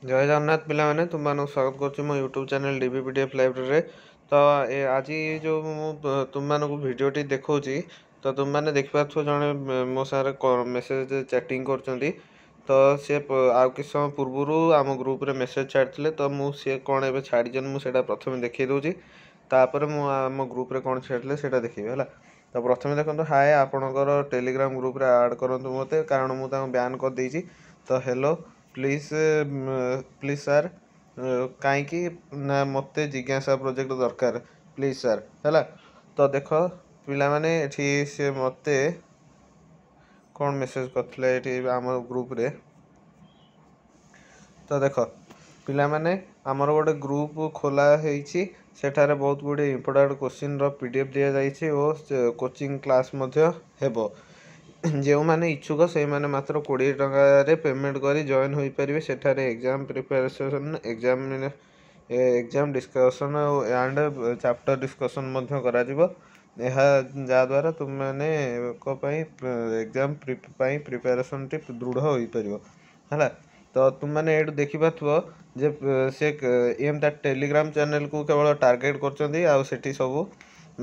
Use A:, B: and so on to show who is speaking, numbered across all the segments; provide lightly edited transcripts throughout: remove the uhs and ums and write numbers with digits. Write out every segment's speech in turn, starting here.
A: ଜୟ ଜଗନ୍ନାଥ ପିଲାମାନେ, ତୁମମାନଙ୍କୁ ସ୍ୱାଗତ କରୁଛି ମୋ ୟୁଟ୍ୟୁବ୍ ଚ୍ୟାନେଲ୍ ଡିବି ପିଡିଏଫ୍ ଲାଇବ୍ରେରୀରେ। ତ ଆଜି ଯେଉଁ ମୁଁ ତୁମମାନଙ୍କୁ ଭିଡ଼ିଓଟି ଦେଖାଉଛି, ତ ତୁମମାନେ ଦେଖିପାରୁଥିବ ଜଣେ ମୋ ସାଙ୍ଗରେ ମେସେଜ୍ ଚାଟିଂ କରୁଛନ୍ତି। ତ ସେ ଆଉ କିଛି ସମୟ ପୂର୍ବରୁ ଆମ ଗ୍ରୁପ୍ରେ ମେସେଜ୍ ଛାଡ଼ିଥିଲେ। ତ ମୁଁ ସିଏ କ'ଣ ଏବେ ଛାଡ଼ିଛନ୍ତି, ମୁଁ ସେଇଟା ପ୍ରଥମେ ଦେଖାଇ ଦେଉଛି, ତାପରେ ମୁଁ ଆମ ଗ୍ରୁପ୍ରେ କ'ଣ ଛାଡ଼ିଥିଲେ ସେଇଟା ଦେଖିବି, ହେଲା। ତ ପ୍ରଥମେ ଦେଖନ୍ତୁ, ହାଏ, ଆପଣଙ୍କର ଟେଲିଗ୍ରାମ ଗ୍ରୁପ୍ରେ ଆଡ଼୍ କରନ୍ତୁ ମୋତେ, କାରଣ ମୁଁ ତାଙ୍କୁ ବ୍ୟାନ୍ କରିଦେଇଛି। ତ ହେଲୋ, ପ୍ଲିଜ୍ ପ୍ଲିଜ୍ ସାର୍, କାହିଁକି ନା ମୋତେ ଜିଜ୍ଞାସା ପ୍ରୋଜେକ୍ଟ ଦରକାର, ପ୍ଲିଜ୍ ସାର୍, ହେଲା। ତ ଦେଖ ପିଲାମାନେ, ଏଠି ସେ ମୋତେ କ'ଣ ମେସେଜ୍ କରିଥିଲେ ଏଠି ଆମ ଗ୍ରୁପ୍ରେ। ତ ଦେଖ ପିଲାମାନେ, ଆମର ଗୋଟେ ଗ୍ରୁପ୍ ଖୋଲା ହେଇଛି, ସେଠାରେ ବହୁତ ଗୁଡ଼ିଏ ଇମ୍ପୋର୍ଟାଣ୍ଟ କୋଶ୍ଚିନ୍ର ପିଡିଏଫ୍ ଦିଆଯାଇଛି ଓ କୋଚିଂ କ୍ଲାସ୍ ମଧ୍ୟ ହେବ। ଯେଉଁମାନେ ଇଚ୍ଛୁକ, ସେଇମାନେ ମାତ୍ର 20 ଟଙ୍କାରେ ପେମେଣ୍ଟ କରି ଜଏନ୍ ହୋଇପାରିବେ। ସେଠାରେ exam preparation, exam discussion and chapter discussion ମଧ୍ୟ କରାଯିବ। ଏହା ଯାହାଦ୍ୱାରା ତୁମମାନଙ୍କ ପାଇଁ ଏକ୍ଜାମ୍ ପାଇଁ ପ୍ରିପାରେସନ୍ଟି ଦୃଢ଼ ହୋଇପାରିବ, ହେଲା। ତ ତୁମମାନେ ଏଇଠୁ ଦେଖିପାରୁଥିବ ଯେ ସେ ଏମିତି ଟେଲିଗ୍ରାମ ଚ୍ୟାନେଲକୁ କେବଳ ଟାର୍ଗେଟ୍ କରୁଛନ୍ତି। ଆଉ ସେଠି ସବୁ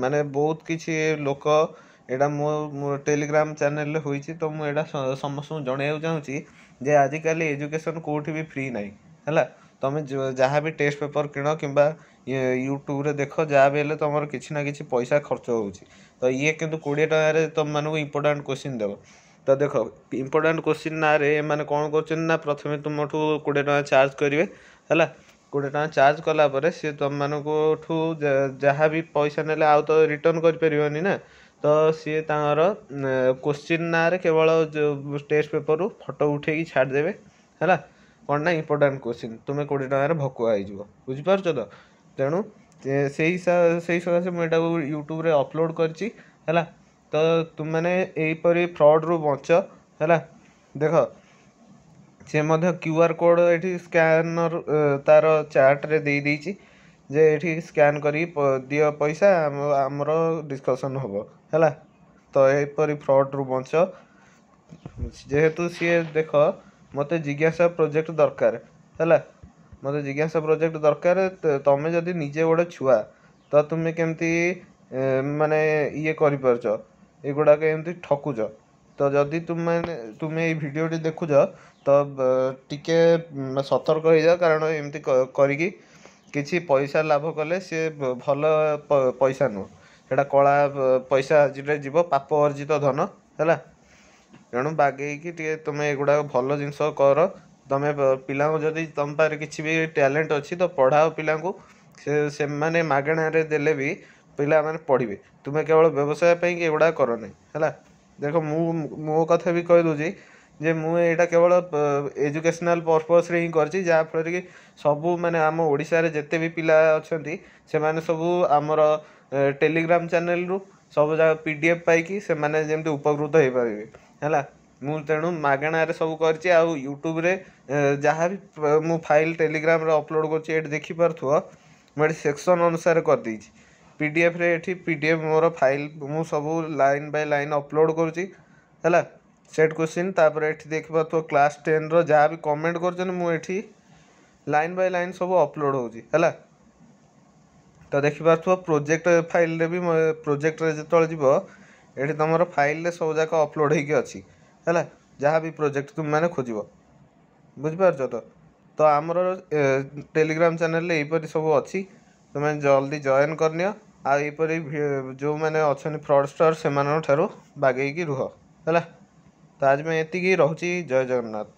A: ମାନେ ବହୁତ କିଛି ଲୋକ, ଏଇଟା ମୋ ଟେଲିଗ୍ରାମ ଚ୍ୟାନେଲରେ ହୋଇଛି। ତ ମୁଁ ଏଇଟା ସମସ୍ତଙ୍କୁ ଜଣାଇବାକୁ ଚାହୁଁଛି ଯେ ଆଜିକାଲି ଏଜୁକେସନ୍ କେଉଁଠି ବି ଫ୍ରି ନାହିଁ, ହେଲା। ତୁମେ ଯାହା ବି ଟେଷ୍ଟ ପେପର୍ କିଣ କିମ୍ବା ୟୁଟ୍ୟୁବରେ ଦେଖ, ଯାହା ବି ହେଲେ ତୁମର କିଛି ନା କିଛି ପଇସା ଖର୍ଚ୍ଚ ହେଉଛି। ତ ଇଏ କିନ୍ତୁ 20 ଟଙ୍କାରେ ତୁମମାନଙ୍କୁ ଇମ୍ପୋର୍ଟାଣ୍ଟ କୋଶ୍ଚିନ୍ ଦେବ। ତ ଦେଖ, ଇମ୍ପୋର୍ଟାଣ୍ଟ କୋଶ୍ଚିନ୍ ନାଁରେ ଏମାନେ କ'ଣ କରୁଛନ୍ତି ନା ପ୍ରଥମେ ତୁମଠୁ 20 ଟଙ୍କା ଚାର୍ଜ କରିବେ, ହେଲା। 20 ଟଙ୍କା ଚାର୍ଜ କଲା ପରେ ସିଏ ତୁମମାନଙ୍କଠୁ ଯାହା ବି ପଇସା ନେଲେ ଆଉ ତ ରିଟର୍ଣ୍ଣ କରିପାରିବନି ନା। ତ ସିଏ ତାଙ୍କର କୋଶ୍ଚିନ୍ ନାଁରେ କେବଳ ଯେଉଁ ଟେଷ୍ଟ ପେପରରୁ ଫଟୋ ଉଠେଇକି ଛାଡ଼ିଦେବେ, ହେଲା। କ'ଣ ନା ଇମ୍ପୋର୍ଟାଣ୍ଟ କୋଶ୍ଚିନ୍, ତୁମେ 20 ଟଙ୍କାରେ ଭକୁଆ ହେଇଯିବ, ବୁଝିପାରୁଛ ତ? ତେଣୁ ସେଇ ସକାଶେ ମୁଁ ଏଇଟାକୁ ୟୁଟ୍ୟୁବରେ ଅପଲୋଡ଼ କରିଛି, ହେଲା। ତ ତୁମେମାନେ ଏହିପରି ଫ୍ରଡ଼ରୁ ବଞ୍ଚ, ହେଲା। ଦେଖ, ସେ ମଧ୍ୟ କ୍ୟୁଆର୍ କୋଡ଼୍ ଏଠି ସ୍କାନର ତାର ଚାର୍ଟରେ ଦେଇଦେଇଛି ଯେ ଏଠି ସ୍କାନ୍ କରିକି ଦିଅ ପଇସା, ଆମର ଡିସ୍କସନ୍ ହେବ, ହେଲା। ତ ଏହିପରି ଫ୍ରଡ଼ରୁ ବଞ୍ଚ। ଯେହେତୁ ସିଏ ଦେଖ, ମୋତେ ଜିଜ୍ଞାସା ପ୍ରୋଜେକ୍ଟ ଦରକାର, ହେଲା, ମୋତେ ଜିଜ୍ଞାସା ପ୍ରୋଜେକ୍ଟ ଦରକାର। ତମେ ଯଦି ନିଜେ ଗୋଟେ ଛୁଆ, ତ ତୁମେ କେମିତି ମାନେ ଇଏ କରିପାରୁଛ, ଏଗୁଡ଼ାକ ଏମିତି ଠକୁଛ? ତ ଯଦି ତୁମେ ଏଇ ଭିଡ଼ିଓଟି ଦେଖୁଛ, ତ ଟିକେ ସତର୍କ ହେଇଯାଅ, କାରଣ ଏମିତି କରିକି କିଛି ପଇସା ଲାଭ କଲେ ସିଏ ଭଲ ପଇସା ନୁହଁ, ସେଇଟା କଳା ପଇସା ଯିବ, ପାପ ଅର୍ଜିତ ଧନ, ହେଲା। ତେଣୁ ବାଗେଇକି ଟିକେ ତୁମେ ଏଗୁଡ଼ାକ ଭଲ ଜିନିଷ କର। ତୁମେ ପିଲାଙ୍କୁ, ଯଦି ତୁମ ପାଖରେ କିଛି ବି ଟ୍ୟାଲେଣ୍ଟ ଅଛି, ତ ପଢ଼ାଅ ପିଲାଙ୍କୁ। ସେ ସେମାନେ ମାଗଣାରେ ଦେଲେ ବି ପିଲାମାନେ ପଢ଼ିବେ। ତୁମେ କେବଳ ବ୍ୟବସାୟ ପାଇଁକି ଏଗୁଡ଼ାକ କରନି, ହେଲା। ଦେଖ, ମୁଁ ମୋ କଥା ବି କହିଦେଉଛି ଯେ ମୁଁ ଏଇଟା କେବଳ ଏଜୁକେସନାଲ୍ ପର୍ପସ୍ରେ ହିଁ କରିଛି, ଯାହାଫଳରେ କି ସବୁ ମାନେ ଆମ ଓଡ଼ିଶାରେ ଯେତେ ବି ପିଲା ଅଛନ୍ତି, ସେମାନେ ସବୁ ଆମର ଟେଲିଗ୍ରାମ ଚ୍ୟାନେଲରୁ ସବୁ ଯାକ ପିଡିଏଫ୍ ପାଇକି ସେମାନେ ଯେମିତି ଉପକୃତ ହେଇପାରିବେ, ହେଲା। ମୁଁ ତେଣୁ ମାଗଣାରେ ସବୁ କରିଛି। ଆଉ ୟୁଟ୍ୟୁବରେ ଯାହା ବି ମୁଁ ଫାଇଲ୍ ଟେଲିଗ୍ରାମରେ ଅପଲୋଡ଼ କରୁଛି, ଏଠି ଦେଖିପାରୁଥିବ, ମୁଁ ଏଠି ସେକ୍ସନ୍ ଅନୁସାରେ କରିଦେଇଛି। ପିଡିଏଫ୍ରେ ଏଠି ପିଡିଏଫ୍ ମୋର ଫାଇଲ୍ ମୁଁ ସବୁ ଲାଇନ୍ ବାଇ ଲାଇନ୍ ଅପଲୋଡ଼ କରୁଛି, ହେଲା। ସେଟ୍ କୋଶ୍ଚିନ୍, ତାପରେ ଏଠି ଦେଖିପାରୁଥିବ କ୍ଲାସ୍ 10ର ଯାହା ବି କମେଣ୍ଟ କରୁଛନ୍ତି, ମୁଁ ଏଠି ଲାଇନ୍ ବାଇ ଲାଇନ୍ ସବୁ ଅପଲୋଡ଼ ହେଉଛି, ହେଲା। ତ ଦେଖିପାରୁଥିବ ପ୍ରୋଜେକ୍ଟ ଫାଇଲ୍ରେ ବି, ପ୍ରୋଜେକ୍ଟରେ ଯେତେବେଳେ ଯିବ, ଏଠି ତୁମର ଫାଇଲ୍ରେ ସବୁ ଯାକ ଅପଲୋଡ଼ ହେଇକି ଅଛି, ହେଲା, ଯାହା ବି ପ୍ରୋଜେକ୍ଟ ତୁମେମାନେ ଖୋଜିବ, ବୁଝିପାରୁଛ ତ? ତ ଆମର ଟେଲିଗ୍ରାମ ଚ୍ୟାନେଲରେ ଏହିପରି ସବୁ ଅଛି, ତୁମେ ଜଲ୍ଦି ଜଏନ୍ କରିନିଅ। ଆଉ ଏହିପରି ଯେଉଁମାନେ ଅଛନ୍ତି ଫ୍ରଡ଼ଷ୍ଟର, ସେମାନଙ୍କ ଠାରୁ ବାଗେଇକି ରୁହ, ହେଲା। ତ ଆଜି ପାଇଁ ଏତିକି ରହୁଛି। ଜୟ ଜଗନ୍ନାଥ।